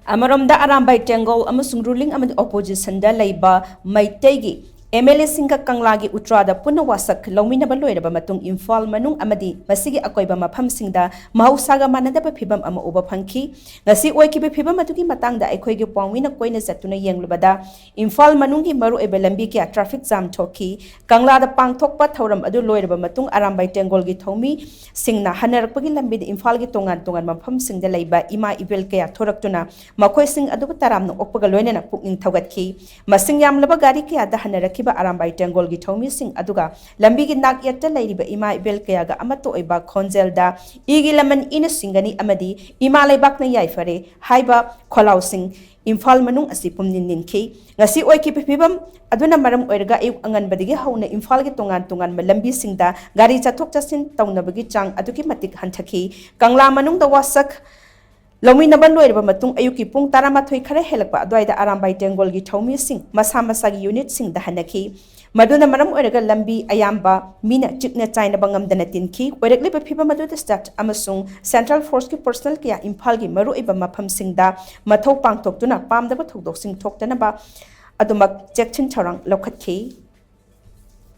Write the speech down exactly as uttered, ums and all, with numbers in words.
ꯑꯃꯔꯣꯝꯗ ꯑꯔꯥꯝꯕꯥꯏ ꯇꯦꯡꯒꯣꯜ ꯑꯃꯁꯨꯡ ruling ꯑꯃꯗꯤ oppositionꯗ ꯂꯩꯕ ꯃꯩꯇꯩꯒꯤ MLAꯁꯤꯡꯒ ꯀꯪꯂꯥꯒꯤ ꯎꯇ꯭ꯔꯥꯗ ꯄꯨꯟꯅ ꯋꯥꯁꯛ ꯂꯧꯃꯤꯟꯅꯕ ꯂꯣꯏꯔꯕ ꯃꯇꯨꯡ ꯏꯝꯐꯥꯜ ꯃꯅꯨꯡ ꯑꯃꯗꯤ ꯃꯁꯤꯒꯤ ꯑꯀꯣꯏꯕ ꯃꯐꯝꯁꯤꯡꯗ ꯃꯍꯧꯁꯥꯒ ꯃꯥꯟꯅꯗꯕ ꯐꯤꯕꯝ ꯑꯃ ꯎꯕ ꯐꯪꯈꯤ꯫ ꯉꯁꯤ ꯑꯣꯏꯈꯤꯕ ꯐꯤꯕꯝ ꯑꯗꯨꯒꯤ ꯃꯇꯥꯡꯗ ꯑꯩꯈꯣꯏꯒꯤ ꯄꯥꯎꯃꯤꯅ ꯀꯣꯏꯅ ꯆꯠꯇꯨꯅ ꯌꯦꯡꯂꯨꯕꯗ ꯏꯝꯐꯥꯜ ꯃꯅꯨꯡꯒꯤ ꯃꯔꯨꯑꯣꯏꯕ ꯂꯝꯕꯤ ꯀꯌꯥ traffic jam ꯊꯣꯛꯈꯤ꯫ ꯀꯪꯂꯥꯗ ꯄꯥꯡꯊꯣꯛꯄ ꯊꯧꯔꯝ ꯑꯗꯨ ꯂꯣꯏꯔꯕ ꯃꯇꯨꯡ ꯑꯔꯥꯝꯕꯥꯏ ꯇꯦꯡꯒꯣꯜꯒꯤ ꯊꯧꯃꯤꯁꯤꯡꯅ ꯍꯟꯅꯔꯛꯄꯒꯤ ꯂꯝꯕꯤꯗ ꯏꯝꯐꯥꯜꯒꯤ ꯇꯣꯉꯥꯟ ꯇꯣꯉꯥꯟꯕ ꯃꯐꯝꯁꯤꯡꯗ ꯂꯩꯕ ꯏꯃꯥ ꯏꯕꯦꯜ ꯀꯌꯥ ꯊꯣꯔꯛꯇꯨꯅ ꯃꯈꯣꯏꯁꯤꯡ ꯑꯗꯨꯕꯨ ꯇꯔꯥꯝꯅ ꯑꯣꯛꯄꯒ ꯂꯣꯏꯅꯅ ꯄꯨꯛꯅꯤꯡ ꯊꯧꯒꯠꯈꯤ꯫ ꯃꯁꯤꯡ ꯌꯥꯝꯂꯕ ꯒꯥꯔꯤ ꯀꯌꯥꯗ ꯍꯟꯅꯔꯛꯈꯤꯕ ꯑꯔꯥꯝꯕꯥꯏ ꯇꯦꯡꯒꯣꯜꯒꯤ ꯊꯧꯃꯤꯁꯤꯡ ꯑꯗꯨꯒ ꯂꯝꯕꯤꯒꯤ ꯅꯥꯛ ꯌꯦꯠꯇ ꯂꯩꯔꯤꯕ ꯏꯃꯥ ꯏꯕꯦꯜ ꯀꯌꯥꯒ ꯑꯃꯠꯇ ꯑꯣꯏꯕ ꯈꯣꯟꯖꯦꯜꯗ "ꯏꯒꯤ ꯂꯃꯟ ꯏꯅ ꯁꯤꯡꯒꯅꯤ" ꯑꯃꯗꯤ "ꯏꯃꯥ ꯂꯩꯕꯥꯛꯅ ꯌꯥꯏꯐꯔꯦ" ꯍꯥꯏꯕ ꯈꯣꯜꯂꯥꯎꯁꯤꯡ ꯏꯝꯐꯥꯜ ꯃꯅꯨꯡ ꯑꯁꯤ ꯄꯨꯝꯅꯤꯟ ꯅꯤꯟꯈꯤ꯫ ꯉꯁꯤ ꯑꯣꯏꯈꯤꯕ ꯐꯤꯕꯝ ꯑꯗꯨꯅ ꯃꯔꯝ ꯑꯣꯏꯔꯒ ꯑꯌꯨꯛ ꯑꯉꯟꯕꯗꯒꯤ ꯍꯧꯅ ꯏꯝꯐꯥꯜꯒꯤ ꯇꯣꯉꯥꯟ ꯇꯣꯉꯥꯟꯕ ꯂꯝꯕꯤꯁꯤꯡꯗ ꯒꯥꯔꯤ ꯆꯠꯊꯣꯛ ꯆꯠꯁꯤꯟ ꯇꯧꯅꯕꯒꯤ ꯆꯥꯡ ꯑꯗꯨꯛꯀꯤ ꯃꯇꯤꯛ ꯍꯟꯊꯈꯤ꯫ ꯀꯪꯂꯥ ꯃꯅꯨꯡꯗ ꯋꯥꯁꯛ ꯂꯧꯃꯤꯟꯅꯕ ꯂꯣꯏꯔꯕ ꯃꯇꯨꯡ ꯑꯌꯨꯛꯀꯤ ꯄꯨꯡ ꯇꯔꯥꯃꯥꯊꯣꯏ ꯈꯔ ꯍꯦꯜꯂꯛꯄ ꯑꯗꯨꯋꯥꯏꯗ ꯑꯔꯥꯝꯕꯥꯏ ꯇꯦꯡꯒꯣꯜꯒꯤ ꯊꯧꯃꯤꯁꯤꯡ ꯃꯁꯥ ꯃꯁꯥꯒꯤ unitꯁꯤꯡꯗ ꯍꯟꯅꯈꯤ꯫ ꯃꯗꯨꯅ ꯃꯔꯝ ꯑꯣꯏꯔꯒ ꯂꯝꯕꯤ ꯑꯌꯥꯝꯕ ꯃꯤꯅ ꯆꯤꯛꯅ ꯆꯥꯏꯅꯕ ꯉꯝꯗꯅ ꯇꯤꯟꯈꯤ꯫ ꯑꯣꯏꯔꯛꯂꯤꯕ ꯐꯤꯕꯝ ꯑꯗꯨꯗ state ꯑꯃꯁꯨꯡ central forceꯀꯤ personnel ꯀꯌꯥ ꯏꯝꯐꯥꯜꯒꯤ ꯃꯔꯨꯑꯣꯏꯕ ꯃꯐꯝꯁꯤꯡꯗ ꯃꯊꯧ ꯄꯥꯡꯊꯣꯛꯇꯨꯅ ꯄꯥꯝꯗꯕ ꯊꯧꯗꯣꯛꯁꯤꯡ ꯊꯣꯛꯇꯅꯕ ꯑꯗꯨꯃꯛ ꯆꯦꯛꯁꯤꯟ ꯊꯧꯔꯥꯡ ꯂꯧꯈꯠꯈꯤ꯫